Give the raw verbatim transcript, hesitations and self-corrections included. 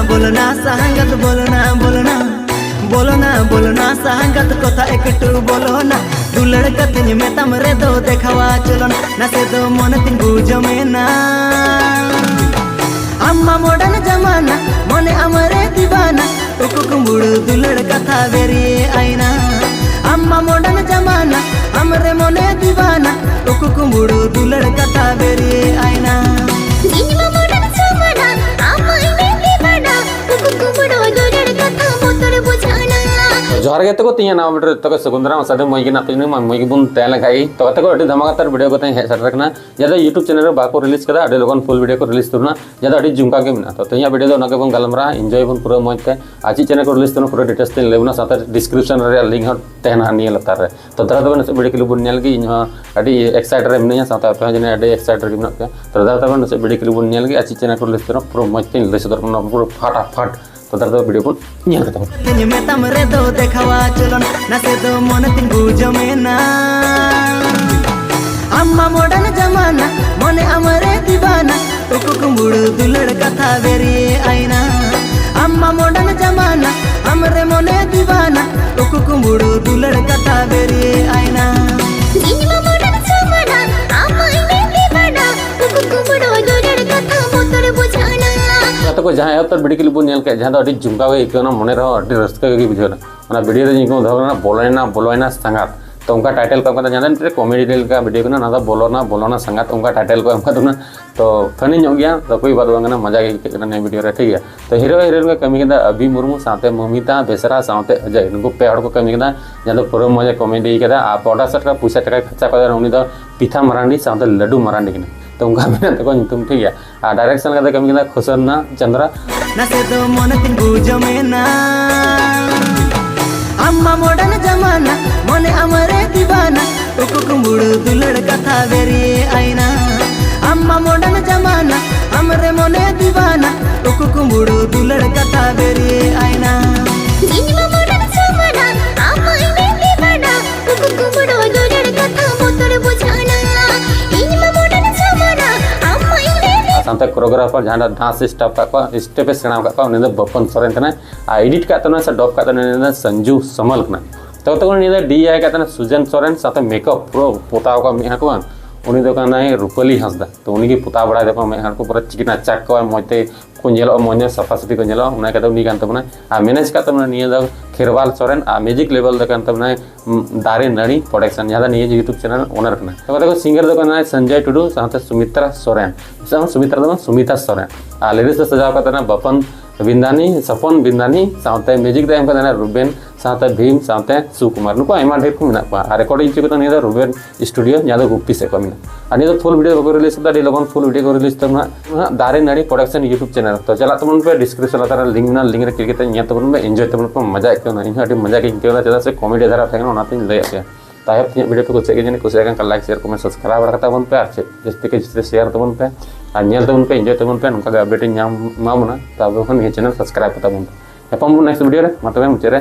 ᱵᱚᱞᱚᱱᱟ ᱥᱟᱦᱟᱸᱜᱟᱛ ᱵᱚᱞᱚᱱᱟ ᱵᱚᱞᱚᱱᱟ ᱵᱚᱞᱚᱱᱟ ᱵᱚᱞᱚᱱᱟ ᱥᱟᱦᱟᱸᱜᱟᱛ ᱠᱚᱛᱷᱟ ᱮᱠᱴᱩ ᱵᱚᱞᱚᱱᱟ᱾ ᱫᱩᱞᱟᱹᱲ ᱠᱟᱛᱮᱧ ᱢᱮᱛᱟᱢ ᱨᱮᱫᱚ ᱫᱮᱠᱷᱟᱣᱟ ᱪᱚᱞᱚᱱ᱾ ᱱᱟᱥᱮ ᱫᱚ ᱢᱚᱱᱮ ᱛᱤᱧ ᱵᱩᱡᱷᱟᱹᱣ ᱢᱮᱱᱟ᱾ ᱟᱢ ᱢᱟ ᱢᱚᱰᱟᱨᱱ ᱡᱟᱢᱟᱱᱟ, ᱢᱚᱱᱮ ᱟᱢ ᱨᱮ ᱫᱤᱵᱟᱱᱟ᱾ ᱩᱠᱩ ᱠᱩᱢᱵᱩᱲ ᱫᱩᱞᱟᱹᱲ ᱠᱟᱛᱷᱟ ᱵᱮᱨᱤ ᱟᱭᱱᱟ᱾ ᱟᱢ ᱢᱟ ᱢᱚᱰᱟᱨᱱ ᱡᱟᱢᱟᱱᱟ, ᱟᱢ ᱨᱮ ᱢᱚᱱᱮ ᱫᱤᱵᱟᱱᱟ᱾ ᱩᱠᱩ ᱠᱩᱢᱵᱩᱲ ᱫᱩᱞᱟᱹᱲ ᱠᱟᱛᱷᱟ ᱵᱮᱨᱤ ᱟᱭᱱᱟ᱾ ᱤᱧ ᱢᱟ ᱢᱚᱰᱟᱨᱱ ᱡᱟᱢᱟᱱᱟ, ᱟᱢ ᱢᱟ ᱤᱧ ᱨᱮ ᱫᱤᱵᱟᱱᱟ᱾ ᱩᱠᱩ ᱠᱩᱢᱵᱩᱲ ᱫᱩᱞᱟᱹᱲ ᱠᱟᱛᱷᱟ ᱵᱚᱛᱚᱨ ᱵᱩᱡᱷᱟᱹᱣᱱᱟ᱾ ᱡᱚᱦᱟᱨ ᱜᱮ ᱛᱟᱠᱚ, ᱛᱤᱧᱟᱹ ᱱᱟᱣᱟ ᱵᱷᱤᱰᱤᱭᱳ ᱨᱮ ᱛᱟᱠᱚ ᱥᱟᱹᱜᱩᱱ ᱫᱟᱨᱟᱢ᱾ ᱟᱥᱟ ᱫᱚ ᱢᱚᱡᱽ ᱜᱮ ᱢᱮᱱᱟᱜ ᱯᱮ, ᱤᱧ ᱢᱟ ᱢᱚᱡᱽ ᱜᱮᱵᱚᱱ ᱛᱟᱦᱮᱸ ᱞᱮᱱ ᱠᱷᱟᱡ ᱜᱮ᱾ ᱛᱚ ᱜᱟᱛᱮ ᱠᱚ, ᱟᱹᱰᱤ ᱫᱷᱟᱢᱟᱠᱟᱛᱟᱨ ᱵᱷᱤᱰᱤᱭᱳ ᱠᱟᱛᱮ ᱦᱮᱡ ᱥᱮᱴᱮᱨ ᱟᱠᱟᱱᱟ᱾ ᱡᱟᱦᱟᱸ ᱫᱚ YouTube ᱪᱮᱱᱮᱞ ᱨᱮ ᱵᱟᱠᱚ ᱨᱤᱞᱤᱡᱽ ᱠᱟᱫᱟ, ᱟᱹᱰᱤ ᱞᱚᱜᱚᱱ ᱯᱷᱩᱞ ᱵᱷᱤᱰᱤᱭᱳ ᱠᱚ ᱨᱤᱞᱤᱡᱽ ᱛᱟᱵᱚᱱᱟ᱾ ᱡᱟᱦᱟᱸ ᱫᱚ ᱟᱹᱰᱤ ᱡᱷᱩᱢᱠᱟ ᱜᱮ ᱢᱮᱱᱟᱜᱼᱟ᱾ ᱛᱚ ᱛᱮᱦᱮᱧᱟᱜ ᱵᱷᱤᱰᱤᱭᱳ ᱫᱚ ᱚᱱᱟ ᱜᱮᱵᱚᱱ ᱜᱟᱞᱢᱟᱨᱟᱜᱼᱟ, ᱮᱱᱡᱚᱭ ᱵᱚᱱ ᱯᱩᱨᱟᱹ ᱢᱚᱡᱽ ᱛᱮ᱾ ᱟᱨ ᱪᱮᱫ ᱪᱮᱱᱮᱞ ᱠᱚ ᱨᱤᱞᱤᱡᱽ ᱛᱟᱵᱚᱱᱟ ᱯᱩᱨᱟᱹ ᱰᱤᱴᱮᱞᱥ ᱛᱮᱧ ᱞᱟᱹᱭ ᱵᱚᱱᱟ, ᱥᱟᱶᱛᱮ ᱰᱤᱥᱠᱨᱤᱯᱥᱚᱱ ᱨᱮᱭᱟᱜ ᱞᱤᱝᱠ ᱦᱚᱸ ᱛᱟᱦᱮᱱᱟ ᱱᱤᱭᱟᱹ ᱞᱟᱛᱟᱨ ᱨᱮ᱾ ᱛᱚ ᱫᱟᱫᱟ ᱛᱟᱵᱚᱱ ᱱᱟᱥᱮ ᱵᱷᱤᱰᱤᱭᱳ ᱠᱞᱤᱯ ᱵᱚᱱ ᱧᱮᱞ ᱜᱮ, ᱤᱧ ᱦᱚᱸ ᱟᱹᱰᱤ ᱮᱠᱥᱟᱭᱴᱮᱰ ᱨᱮ ᱢᱤᱱᱟᱹᱧᱟ, ᱥᱟᱶᱛᱮ ᱟᱯᱮ ᱦᱚᱸ ᱡᱟᱹᱱᱤᱡ ᱟᱹᱰᱤ ᱮᱠᱥᱟᱭᱴᱮᱰ ᱨᱮ ᱢᱮᱱᱟᱜ ᱯᱮᱭᱟ᱾ ᱛᱚ ᱫᱟᱫᱟ ᱛᱟᱵᱚᱱ ᱱᱟᱥᱮ ᱵᱷᱤᱰᱤᱭᱳ ᱠᱞᱤᱯ ᱵᱚᱱ ᱧᱮᱞ ᱜᱮ, ᱟᱨ ᱪᱮᱫ ᱪᱮᱱᱮᱞ ᱠᱚ ᱨᱤᱞᱤᱡᱽ ᱛᱟᱵᱚᱱᱟ ᱯᱩᱨᱟᱹ ᱢᱚᱡᱽ ᱛᱮᱧ ᱞᱟᱹᱭ ᱥᱚᱫᱚᱨ ᱠᱟᱱᱟ ᱯᱩᱨᱟᱹ ᱯᱷᱟᱴᱟᱯᱷᱟᱴ᱾ ᱛᱚ ᱫᱟᱫᱟ ᱛᱟᱵᱚᱱ ᱵᱷᱤᱰᱤᱭᱳ ᱵᱚᱱ ᱧᱮᱞ ᱠᱟᱛᱮ ᱵᱚᱱ ᱤᱧ ᱢᱮᱛᱟᱢ ᱨᱮᱫᱚ ᱫᱮᱠᱷᱟᱣᱟ ᱪᱚᱞᱚᱱ, ᱱᱟᱥᱮ ᱫᱚ ᱢᱚᱱᱮ ᱛᱤᱧ ᱵᱩᱡᱷᱟᱹᱣ ᱢᱮᱱᱟ᱾ ᱟᱢ ᱢᱟ ᱢᱚᱰᱟᱨᱱ ᱡᱟᱢᱟᱱᱟ, ᱢᱚᱱᱮ ᱟᱢ ᱨᱮ ᱫᱤᱵᱟᱱᱟ᱾ ᱩᱠᱩ ᱠᱩᱢᱵᱩᱲ ᱫᱩᱞᱟᱹᱲ ᱠᱟᱛᱷᱟ ᱵᱮᱨᱤ ᱟᱭᱱᱟ᱾ ᱟᱢ ᱢᱟ ᱢᱚᱰᱟᱨᱱ ᱡᱟᱢᱟᱱᱟ, ᱟᱢ ᱨᱮ ᱢᱚᱱᱮ ᱫᱤᱵᱟᱱᱟ᱾ ᱩᱠᱩ ᱠᱩᱢᱵᱩᱲ ᱫᱩᱞᱟᱹᱲ ᱠᱟᱛᱷᱟ ᱵᱮᱨᱤ ᱟᱭᱱᱟ᱾ ᱤᱧ ᱢᱟ ᱢᱚᱰᱟᱨᱱ ᱡᱟᱢᱟᱱᱟ, ᱟᱢ ᱢᱟ ᱤᱧ ᱨᱮ ᱫᱤᱵᱟᱱᱟ᱾ ᱩᱠᱩ ᱠᱩᱢᱵᱩᱲ ᱫᱩᱞᱟᱹᱲ ᱠᱟᱛᱷᱟ ᱵᱚᱛᱚᱨ ᱵᱩᱡᱷᱟᱹᱣᱱᱟ᱾ ᱜᱟᱛᱮ ᱠᱚ, ᱡᱟᱦᱟᱸ ᱮᱦᱚᱵ ᱩᱛᱟᱹᱨ ᱵᱷᱤᱰᱤᱭᱳ ᱠᱞᱤᱯ ᱵᱚᱱ ᱧᱮᱞ ᱠᱮᱫ, ᱡᱟᱦᱟᱸ ᱫᱚ ᱟᱹᱰᱤ ᱡᱷᱩᱢᱠᱟᱣ ᱜᱮ ᱟᱹᱭᱠᱟᱹᱣᱱᱟ, ᱢᱚᱱᱮ ᱨᱮᱦᱚᱸ ᱟᱹᱰᱤ ᱨᱟᱹᱥᱠᱟᱹ ᱜᱮ ᱵᱩᱡᱷᱟᱹᱣᱱᱟ᱾ ᱚᱱᱟ ᱵᱷᱤᱰᱤᱭᱳ ᱨᱮ ᱧᱩᱛᱩᱢ ᱫᱚᱦᱚ ᱠᱟᱱᱟ ᱵᱚᱞᱚᱭᱮᱱᱟ, ᱵᱚᱞᱚᱭᱮᱱᱟ ᱥᱟᱸᱜᱟᱛ᱾ ᱛᱚ ᱚᱱᱠᱟ ᱴᱟᱭᱴᱮᱞ ᱠᱚ ᱮᱢ ᱠᱟᱫᱟ, ᱡᱟᱦᱟᱸ ᱫᱚ ᱢᱤᱫᱴᱮᱱ ᱠᱚᱢᱮᱰᱤ ᱞᱮᱠᱟ ᱵᱷᱤᱰᱤᱭᱳ ᱠᱟᱱᱟ, ᱚᱱᱟ ᱫᱚ ᱵᱚᱞᱚᱱᱟ, ᱵᱚᱞᱚᱱᱟ ᱥᱟᱸᱜᱟᱛ, ᱚᱱᱠᱟ ᱴᱟᱭᱴᱮᱞ ᱠᱚ ᱮᱢ ᱠᱟᱫ ᱵᱚᱱᱟ᱾ ᱛᱚ ᱯᱷᱟᱱᱤ ᱧᱚᱜ ᱜᱮᱭᱟ, ᱛᱚ ᱠᱳᱭ ᱵᱟᱛ ᱵᱟᱝ ᱠᱟᱱᱟ, ᱢᱚᱡᱟ ᱜᱮ ᱟᱹᱭᱠᱟᱹᱜ ᱠᱟᱱᱟ ᱱᱤᱭᱟᱹ ᱵᱷᱤᱰᱤᱭᱳ ᱨᱮ, ᱴᱷᱤᱠ ᱜᱮᱭᱟ᱾ ᱛᱚ ᱦᱤᱨᱳ ᱦᱤᱨᱳᱭᱤᱱ ᱠᱚ ᱠᱟᱹᱢᱤ ᱠᱮᱫᱟ ᱟᱵᱤ ᱢᱩᱨᱢᱩ ᱥᱟᱶᱛᱮ ᱢᱚᱢᱤᱛᱟ ᱵᱮᱥᱨᱟ ᱥᱟᱶᱛᱮ ᱚᱡᱚᱭ, ᱱᱩᱠᱩ ᱯᱮ ᱦᱚᱲ ᱠᱚ ᱠᱟᱹᱢᱤ ᱠᱮᱫᱟ, ᱡᱟᱦᱟᱸ ᱫᱚ ᱯᱩᱨᱟᱹ ᱢᱚᱡᱟ ᱠᱚᱢᱮᱰᱤ ᱠᱟᱫᱟ᱾ ᱟᱨ ᱯᱨᱚᱰᱟᱠᱥᱚᱱ ᱨᱮ ᱯᱚᱭᱥᱟ ᱴᱟᱠᱟᱭ ᱠᱷᱚᱨᱪᱟ ᱠᱟᱫᱟ, ᱩᱱᱤ ᱫᱚ ᱯᱤᱛᱷᱟ ᱢᱟᱨᱟᱱᱰᱤ ᱥᱟᱶᱛᱮ ᱞᱟᱹᱰᱩ ᱢᱟᱨᱟᱱᱰᱤ ᱠᱟᱱᱟ᱾ ᱛᱚ ᱚᱱᱠᱟ ᱢᱮᱱᱟᱜ ᱛᱟᱠᱚᱣᱟ ᱧᱩᱛᱩᱢ, ᱴᱷᱤᱠ ᱜᱮᱭᱟ᱾ ᱟᱨ ᱰᱟᱭᱨᱮᱠᱥᱚᱱ ᱠᱟᱛᱮ ᱠᱟᱹᱢᱤ ᱠᱟᱱᱟ ᱠᱷᱩᱥᱚᱱᱟ ᱪᱚᱸᱫᱽᱨᱟ᱾ ᱱᱟᱥᱮ ᱫᱚ ᱢᱚᱱᱮ ᱛᱤᱧ ᱵᱩᱡᱷᱟᱹᱣ ᱢᱮᱱᱟ᱾ ᱟᱢ ᱢᱟ ᱢᱚᱰᱟᱨᱱ ᱡᱟᱢᱟᱱᱟ, ᱢᱚᱱᱮ ᱟᱢ ᱨᱮ ᱫᱤᱵᱟᱱᱟ᱾ ᱩᱠᱩ ᱠᱩᱢᱵᱩᱲ ᱫᱩᱞᱟᱹᱲ ᱠᱟᱛᱷᱟ ᱵᱮᱨᱤ ᱟᱭᱱᱟ᱾ ᱟᱢ ᱢᱟ ᱢᱚᱰᱟᱨᱱ ᱡᱟᱢᱟᱱᱟ, ᱟᱢ ᱨᱮ ᱢᱚᱱᱮ ᱫᱤᱵᱟᱱᱟ᱾ ᱩᱠᱩ ᱠᱩᱢᱵᱩᱲ ᱫᱩᱞᱟᱹᱲ ᱠᱟᱛᱷᱟ ᱵᱮᱨᱤ ᱟᱭᱱᱟ᱾ ᱤᱧ ᱢᱟ ᱢᱚᱰᱟᱨᱱ ᱡᱟᱢᱟᱱᱟ, ᱟᱢ ᱢᱟ ᱤᱧ ᱨᱮ ᱫᱤᱵᱟᱱᱟ᱾ ᱩᱠᱩ ᱠᱩᱢᱵᱩᱲ ᱫᱩᱞᱟᱹᱲ ᱠᱟᱛᱷᱟ ᱵᱚᱛᱚᱨ ᱵᱩᱡᱷᱟᱹᱣᱱᱟ᱾ ᱤᱧ ᱢᱟ ᱢᱚᱰᱟᱨᱱ ᱡᱟᱢᱟᱱᱟ, ᱟᱢ ᱢᱟ ᱤᱧ ᱨᱮ ᱫᱤᱵᱟᱱᱟ᱾ ᱥᱟᱶᱛᱮ ᱠᱳᱨᱤᱭᱳᱜᱨᱟᱯᱷᱟᱨ ᱡᱟᱦᱟᱸ ᱫᱚ ᱰᱟᱱᱥ ᱥᱴᱮᱯ ᱠᱟᱜ ᱠᱚᱣᱟ, ᱥᱴᱮᱯ ᱮ ᱥᱮᱬᱟ ᱟᱠᱟᱫ ᱠᱚᱣᱟ, ᱩᱱᱤ ᱫᱚ ᱵᱟᱯᱚᱱ ᱥᱚᱨᱮᱱ ᱠᱟᱱᱟᱭ᱾ ᱟᱨ ᱮᱰᱤᱴ ᱠᱟᱜ ᱛᱟᱵᱚᱱᱟ ᱥᱮ ᱰᱚᱵ ᱠᱟᱜ ᱛᱟᱵᱚᱱᱟ, ᱩᱱᱤ ᱫᱚ ᱥᱚᱧᱡᱩ ᱥᱟᱢᱟᱞ ᱠᱟᱱᱟᱭ᱾ ᱛᱚᱵᱮ ᱛᱚᱠᱷᱚᱱ ᱱᱤᱭᱟᱹ ᱫᱚ ᱰᱤ ᱟᱭ ᱠᱟᱜ ᱛᱟᱦᱮᱱᱟ ᱥᱩᱡᱮᱱ ᱥᱚᱨᱮᱱ, ᱥᱟᱶᱛᱮ ᱢᱮᱠᱟᱯ ᱯᱩᱨᱟᱹ ᱯᱚᱛᱟᱣ ᱠᱟᱜ ᱢᱮᱫᱦᱟ ᱠᱚ ᱵᱟᱝ, ᱩᱱᱤ ᱫᱚ ᱠᱟᱱᱟᱭ ᱨᱩᱯᱟᱞᱤ ᱦᱟᱸᱥᱫᱟ᱾ ᱛᱚ ᱩᱱᱤ ᱜᱮ ᱯᱚᱛᱟᱣ ᱵᱟᱲᱟᱭ ᱫᱟᱠᱚ ᱢᱮᱫᱦᱟ ᱠᱚ ᱯᱩᱨᱟᱹ ᱪᱤᱠᱱᱟ ᱪᱟᱠ ᱠᱚ, ᱢᱚᱡᱽ ᱛᱮ ᱠᱚ ᱧᱮᱞᱚᱜᱼᱟ, ᱢᱚᱡᱽ ᱧᱚᱜ ᱥᱟᱯᱷᱟ ᱥᱟᱹᱯᱷᱤ ᱠᱚ ᱧᱮᱞᱚᱜᱼᱟ, ᱚᱱᱟ ᱤᱭᱠᱟᱹᱛᱮ ᱩᱱᱤ ᱠᱟᱱ ᱛᱟᱵᱚᱱᱟ᱾ ᱟᱨ ᱢᱮᱱᱮᱡᱽ ᱠᱟᱜ ᱛᱟᱵᱚᱱᱟ ᱱᱤᱭᱟᱹ ᱫᱚ ᱠᱷᱮᱨᱣᱟᱞ ᱥᱚᱨᱮᱱ, ᱟᱨ ᱢᱤᱣᱡᱤᱠ ᱞᱮᱵᱮᱞ ᱫᱚ ᱠᱟᱱ ᱛᱟᱵᱚᱱᱟᱭ ᱩᱢ, ᱫᱟᱨᱮ ᱱᱟᱹᱲᱤ ᱯᱨᱚᱰᱟᱠᱥᱚᱱ, ᱡᱟᱦᱟᱸ ᱫᱚ ᱱᱤᱭᱟᱹ YouTube ᱪᱮᱱᱮᱞ ᱳᱱᱟᱨ ᱠᱟᱱᱟ᱾ ᱛᱚᱵᱮ ᱫᱚ ᱥᱤᱝᱜᱟᱨ ᱫᱚ ᱠᱟᱱᱟᱭ ᱥᱚᱧᱡᱚᱭ ᱴᱩᱰᱩ ᱥᱟᱶᱛᱮ ᱥᱩᱢᱤᱛᱨᱟ ᱥᱚᱨᱮᱱ, ᱥᱮ ᱥᱩᱢᱤᱛᱨᱟ ᱫᱚ ᱵᱟᱝ, ᱥᱩᱢᱤᱛᱟ ᱥᱚᱨᱮᱱ᱾ ᱟᱨ ᱞᱤᱨᱤᱠᱥ ᱫᱚ ᱥᱟᱡᱟᱣ ᱠᱟᱜ ᱛᱟᱦᱮᱱᱟ ᱵᱟᱯᱚᱱ ᱵᱤᱱᱫᱟᱱᱤ, ᱥᱚᱯᱚᱱ ᱵᱤᱱᱫᱟᱱᱤ, ᱥᱟᱶᱛᱮ ᱢᱤᱣᱡᱤᱠ ᱫᱚ ᱮᱢ ᱠᱟᱜ ᱛᱟᱦᱮᱱᱟ ᱨᱩᱵᱮᱱ, ᱥᱟᱶᱛᱮ ᱵᱷᱤᱢ, ᱥᱟᱶᱛᱮ ᱥᱩᱠᱩᱢᱟᱨ᱾ ᱱᱩᱠᱩ ᱟᱭᱢᱟ ᱰᱷᱮᱨ ᱠᱚ ᱢᱮᱱᱟᱜ ᱠᱚᱣᱟ᱾ ᱟᱨ ᱨᱮᱠᱚᱨᱰᱤᱝ ᱦᱚᱪᱚ ᱠᱟᱫᱟ ᱱᱤᱭᱟᱹ ᱫᱚ ᱨᱩᱵᱮᱱ ᱥᱴᱩᱰᱤᱭᱳ, ᱡᱟᱦᱟᱸ ᱫᱚ ᱜᱩᱯᱤ ᱥᱮᱫ ᱠᱷᱚᱱ ᱢᱮᱱᱟᱜᱼᱟ᱾ ᱟᱨ ᱱᱤᱭᱟᱹ ᱫᱚ ᱯᱷᱩᱞ ᱵᱷᱤᱰᱤᱭᱳ ᱵᱟᱠᱚ ᱨᱤᱞᱤᱡᱽ ᱠᱟᱫᱟ, ᱟᱹᱰᱤ ᱞᱚᱜᱚᱱ ᱯᱷᱩᱞ ᱵᱷᱤᱰᱤᱭᱳ ᱠᱚ ᱨᱤᱞᱤᱡᱽ ᱛᱟᱵᱚᱱᱟ ᱦᱟᱸᱜ ᱫᱟᱨᱮ ᱱᱟᱹᱲᱤ ᱯᱨᱚᱰᱟᱠᱥᱚᱱ YouTube ᱪᱮᱱᱮᱞ᱾ ᱛᱚ ᱪᱟᱞᱟᱜ ᱛᱟᱵᱚᱱ ᱯᱮ, ᱰᱤᱥᱠᱨᱤᱯᱥᱚᱱ ᱞᱟᱛᱟᱨ ᱨᱮ ᱞᱤᱝᱠ ᱢᱮᱱᱟᱜᱼᱟ, ᱞᱤᱝᱠ ᱨᱮ ᱠᱞᱤᱠ ᱠᱟᱛᱮ ᱧᱮᱞ ᱛᱟᱵᱚᱱ ᱯᱮ, ᱮᱱᱡᱚᱭ ᱛᱟᱵᱚᱱ ᱯᱮ, ᱢᱚᱡᱟ ᱟᱹᱭᱠᱟᱹᱣ ᱮᱱᱟ᱾ ᱤᱧ ᱦᱚᱸ ᱟᱹᱰᱤ ᱢᱚᱡᱟ ᱜᱮᱧ ᱟᱹᱭᱠᱟᱹᱣ ᱮᱫᱟ, ᱪᱮᱫᱟᱜ ᱥᱮ ᱠᱚᱢᱮᱰᱤ ᱫᱷᱟᱨᱟ ᱛᱟᱦᱮᱸ ᱠᱟᱱᱟ, ᱚᱱᱟᱛᱤᱧ ᱞᱟᱹᱭᱟᱫ ᱯᱮᱭᱟ᱾ ᱛᱟᱭᱚᱢ ᱛᱮ ᱤᱧᱟᱹᱜ ᱵᱷᱤᱰᱤᱭᱳ ᱯᱮ ᱠᱩᱥᱤᱭᱟᱜ ᱜᱮᱭᱟ, ᱡᱟᱹᱱᱤᱡ ᱠᱩᱥᱤᱭᱟᱜ ᱠᱷᱟᱱ ᱞᱟᱭᱤᱠ, ᱥᱮᱭᱟᱨ, ᱠᱚᱢᱮᱱᱴ, ᱥᱟᱵᱥᱠᱨᱟᱭᱤᱵ ᱵᱟᱲᱟ ᱠᱟᱛᱟ ᱵᱚᱱ ᱯᱮ, ᱟᱨ ᱪᱮᱫ ᱡᱟᱹᱥᱛᱤ ᱠᱮ ᱡᱟᱹᱥᱛᱤ ᱥᱮᱭᱟᱨ ᱛᱟᱵᱚᱱ ᱯᱮ, ᱟᱨ ᱧᱮᱞ ᱛᱟᱵᱚᱱ ᱯᱮ, ᱮᱱᱡᱚᱭ ᱛᱟᱵᱚᱱ ᱯᱮ, ᱱᱚᱝᱠᱟ ᱜᱮ ᱟᱯᱰᱮᱴ ᱤᱧ ᱧᱟᱢ ᱮᱢᱟ ᱵᱚᱱᱟ᱾ ᱛᱚ ᱟᱵᱚ ᱠᱷᱚᱱ ᱱᱤᱭᱟᱹ ᱪᱮᱱᱮᱞ ᱥᱟᱵᱥᱠᱨᱟᱭᱤᱵ ᱠᱟᱛᱟ ᱵᱚᱱ ᱯᱮ᱾ ᱧᱟᱯᱟᱢ ᱵᱚᱱ ᱱᱮᱠᱥᱴ ᱵᱷᱤᱰᱤᱭᱳ ᱨᱮ, ᱢᱟ ᱛᱚᱵᱮ ᱢᱩᱪᱟᱹᱫ ᱨᱮ